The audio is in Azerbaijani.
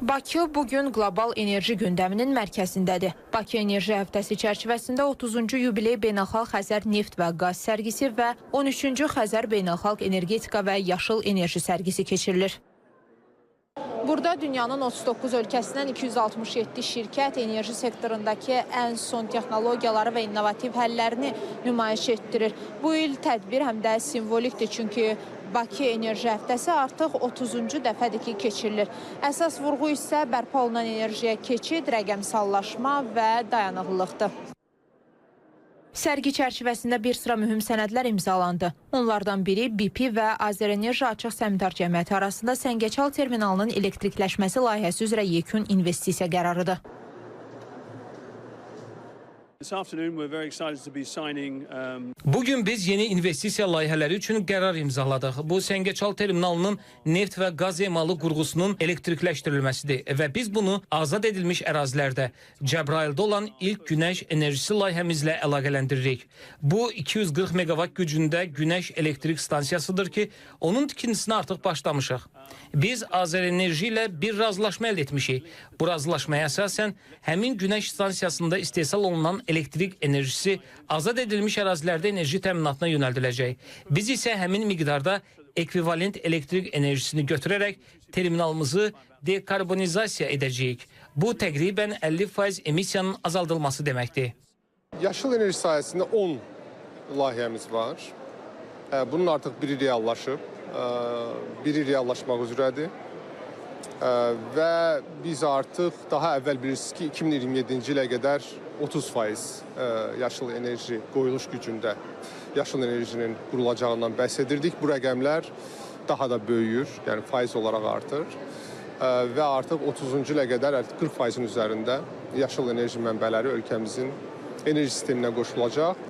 Bakı bugün qlobal enerji gündəminin mərkəzindədir. Bakı Enerji Həftəsi çərçivəsində 30-cu yubiley Beynəlxalq Xəzər Neft və Qaz sərgisi və 13-cü Xəzər Beynəlxalq Energetika və Yaşıl Enerji sərgisi keçirilir. Burada dünyanın 39 ölkəsindən 267 şirkət enerji sektorundakı ən son texnologiyaları və innovativ həllərini nümayiş etdirir. Bu il tədbir həm də simvolikdir, çünki Bakı Enerji Həftəsi artıq 30-cu dəfədir ki, keçirilir. Əsas vurğu isə bərpa olunan enerjiyə keçid, rəqəmsallaşma və dayanıqlılıqdır. Sərgi çərçivəsində bir sıra mühüm sənədlər imzalandı. Onlardan biri BP və Azərenerji Açıq Səhmdar Cəmiyyəti arasında Səngəçal terminalının elektrikləşməsi layihəsi üzrə yekun investisiya qərarıdır. Bugün biz yeni investisiya layihələri üçün qərar imzaladıq. Bu, Səngəçal terminalının neft və qaz emalı qurğusunun elektrikləşdirilməsidir və biz bunu azad edilmiş ərazilərdə Cəbrayılda olan ilk günəş enerjisi layihəmizlə əlaqələndiririk. Bu, 240 meqavat gücündə günəş elektrik stansiyasıdır ki, onun tikintisinə artıq başlamışıq. Biz Azərenerji ilə bir razılaşma əldə etmişik. Bu razılaşmaya əsasən həmin günəş stansiyasında istehsal olunan elektrik enerjisi azad edilmiş ərazilərdə enerji təminatına yönəldiləcək. Biz isə həmin miqdarda ekvivalent elektrik enerjisini götürərək terminalımızı dekarbonizasiya edəcəyik. Bu təqribən 50% emissiyanın azaldılması deməkdir. Yaşıl enerji sahəsində 10 layihəmiz var. Bunun artıq biri reallaşıb, biri reallaşmaq üzrədir. Və biz artıq daha əvvəl bilirsiniz ki, 2027-ci ilə qədər 30% yaşıl enerji qoyuluş gücündə yaşıl enerjinin qurulacağından bəhs edirdik. Bu rəqəmlər daha da böyüyür, yəni faiz olaraq artır və artıq 30-cu ilə qədər 40%-in üzərində yaşıl enerji mənbələri ölkəmizin enerji sisteminə qoşulacaq.